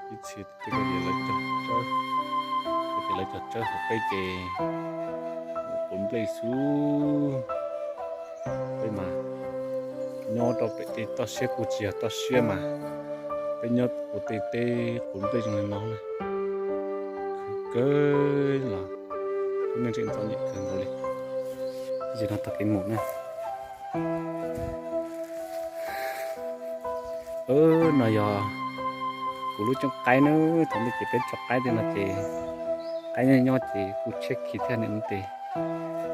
Ib txhia tias lawv cog tsawb, tias lawv cog tsawb hauv peb ces quav nplej xwb. Peb mas nyob rau pem tej toj siab kuj tsis yog toj siab mas peb nyob ua tej teb quav nplej zoo li no na, khwv kawg los kuj nej tseem txom nyem kawg nkaus li. Ces no taug kev mus na. No yog kuv lub cooj qaib na, thaum ntej ces peb tso qaib tej no ces qaib nyob nyob ces kuj tshiab khiv thiab ne. Tes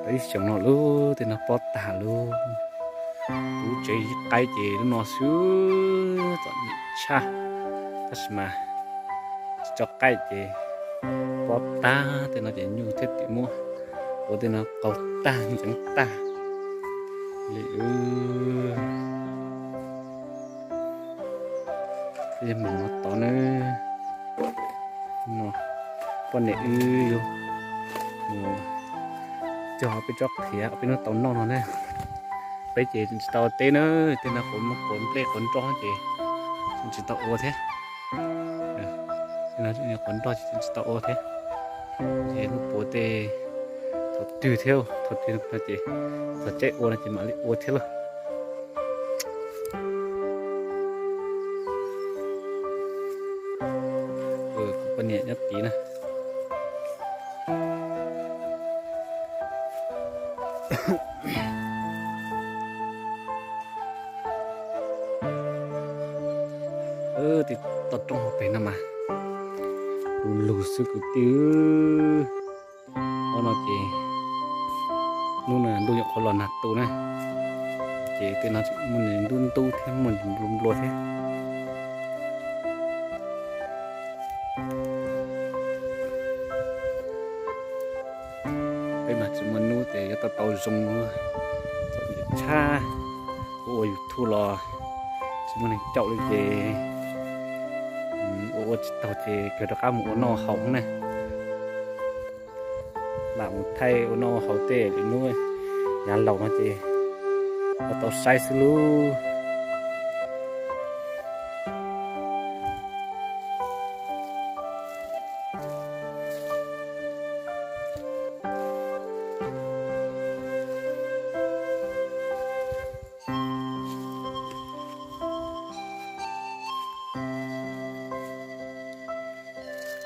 tau ib xyoos no lub tej no pob tag lub, kuv tsev qaib ces lub no xwb txom nyem tshaj. Tab sis mas tsis tso qaib ces pob tag tej no ces nyuj thiab tim muab ua tej no qaug tag ntxeev tag li. Mus no tod na, poj niam wb yuav mus cog peb tsob qhiav peb hnub tau noj no na. Peb ces tsis tau teb na, tej no quav nplej quav nroj ces tsis tau ua thiab. Quav nroj ces tsis tau ua thiab. Ces lub puav tej thaum twg thiab, thaum twg no ces thaum caij ua no ces mam li ua thiab lauj. Kuv poj niam nyob tid na. Tej toj roob hauv pes no mas lug lug xwb kwv tij. Ob no ces hnub no ntuj nyuam qhuav los nag tu na, ces tej no muaj ntub ntub thiab muaj nplua nplua thiab. Peb mas tsis muaj hnub ces yuav tau tau zoo, txom nyem tshaj. Ua ua YouTube los tsis muaj neeg caum li ces ua ua tsis taug ces kawg rov qab mus ua noj haus ne. Lam mus thaij ua noj haus tej lwm hnub yav laus no ces tau saib xwb lub.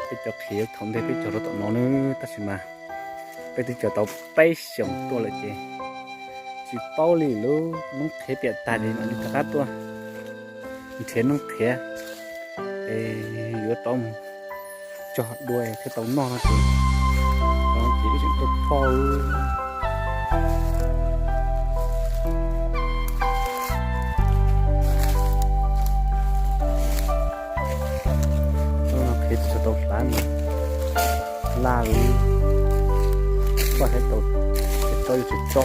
Peb cov qhiav thaum ntej peb cog rau tom no na, tab sis mas peb twb cog tau peb xyoos tuaj lawm ces tsis paub li lub noob qhiav piam tag ces mam li rov qab tuaj nrhiav noob qhiav es yuav rov mus cog dua thiaj tau noj no ces, ces ib tseem tuaj phoj. Qhiav tsis tau hlav, laj li, poj thiab tau tso yuav tsis tso.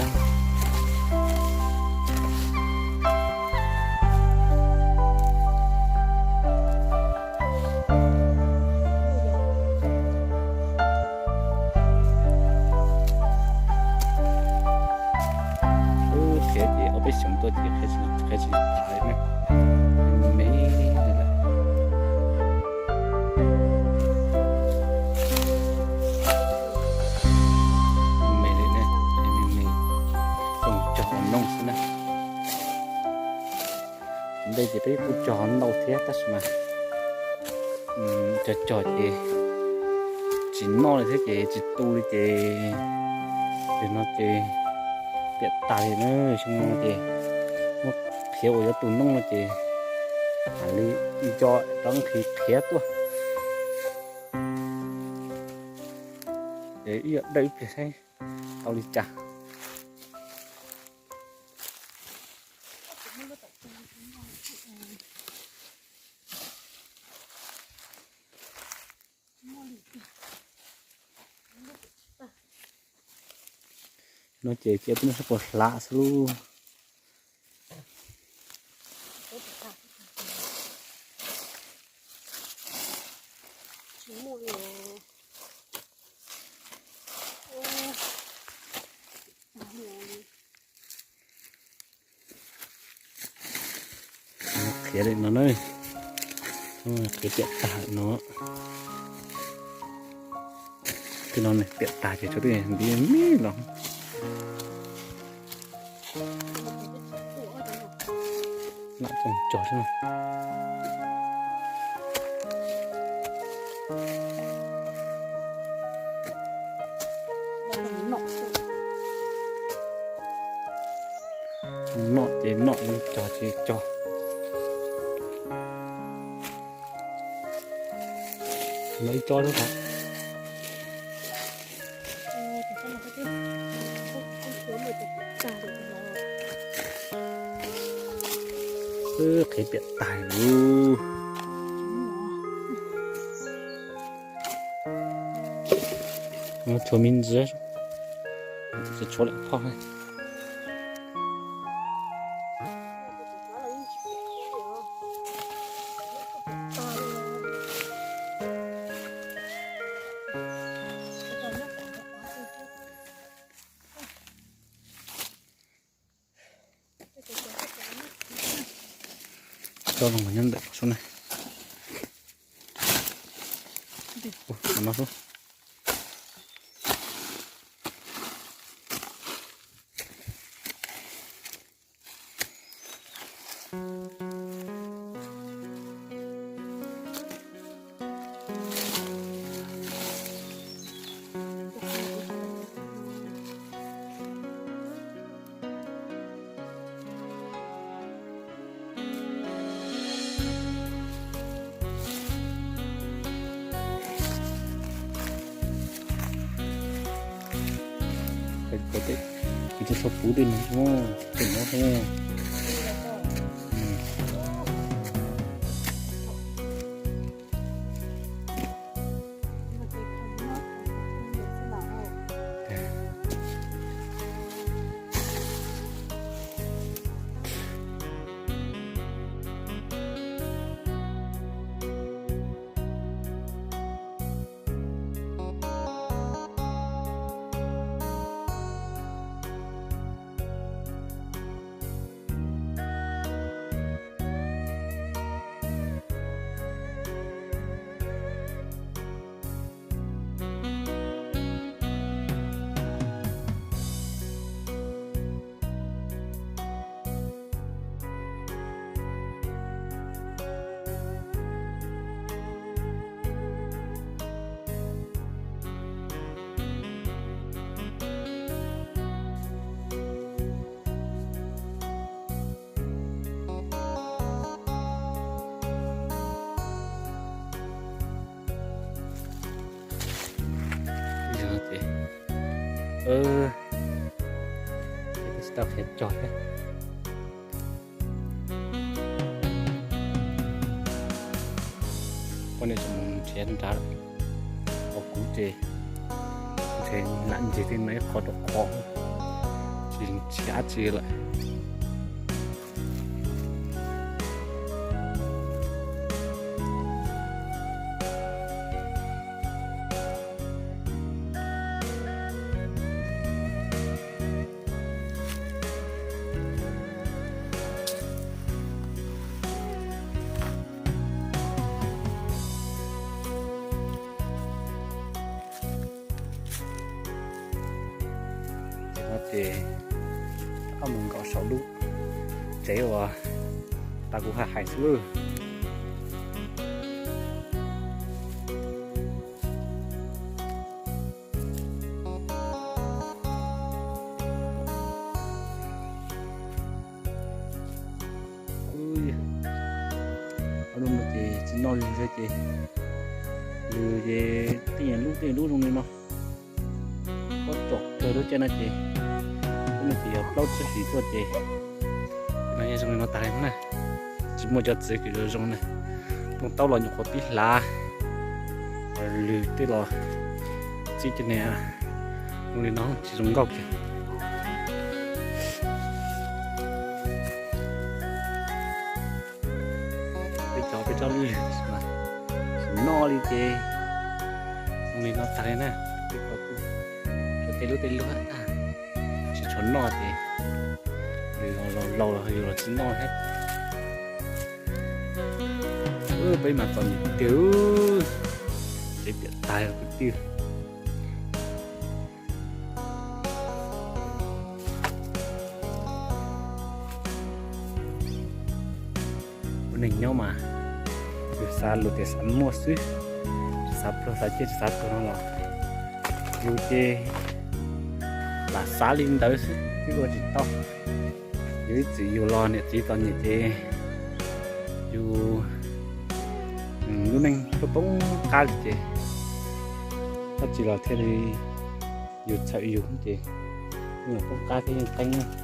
Qhiav ces ob peb xyoos tuaj ces qhiav tsis tham li ne, me me lawm. Me me li ne, me me, cog ua noj xwb na. Ntej ces peb kuj cog ntau thiab tab sis mas cog cog ces tsis noj li thiab ces tsis tu li ces, ces no ces piam tag li na. Xyoo no ces muab qhiav uas yuav tu noob no ces mam li nco rov nqhis qhiav tuaj. Ces ib yam dawj ib pliag saib tau li cas. No ces cia peb noj sab puas hlav xwb lub. Qhiav li no na. Qhiav piam tag no. Tej no piam tag ces tshuav tej ntiv me los. Lam txoog cog xwb. Noj ces noj, cog ces cog. Noj ib tsob xwb. Qhiav piam tag li. Tshuav me ntsis, tshuav lawm phoj. Coj los nyob ntawm sub ne. Ua no xwb. Kuv tsis tshua puv tej no, tej no. Ces tsis tau qhia cog thiab. Poj niam tseem mus nrhiav nrad, ho kuv ces nrhiav lam ncig tej no ib qho rau qhov tsis nrhiav dab tsi lawm. Ces no ces rov qab mus nkaum saum lub tsev uas tas kuv hais hais xwb lawm. Ob lub no ces tsis noj li thiab ces, lwm ces tej nyuag lub tej lub zoo li no. Pob tsom kawg lub caij no ces, lub no ces yog plaub tsib hlis tuaj ces, no yeej zoo li no tas li na. Tsis muaj cov txiv kws zoo zoo na. Poob taub los nyuam qhuav tib hlav, lwm tej los txib cov niag zoo li no tsis zoo nkauj kiag. Peb cov peb tsob lwj mas tsis noj li ces zoo li no tag li na. Tej ko kuj tej lub tej lub tag, tsis tshua noj ces nws los laus los yus los tsis noj thiab. Peb mas txom nyem tiag, tsev piam tag kwv tij. Ua neeg nyob mas yus xav lus tias xav muaj xwb, tsis xav pluag, xav ciaj tsis xav tuag no los yus ces lam xav li ntawd xwb twb ua tsis tau. Yus ib txwm yus los niam txiv txom nyem ces yus lub neej poob qab li ces dab tsi los thiaj li yus txhawm yus ces yeej poob qab thiab yeej qeeb.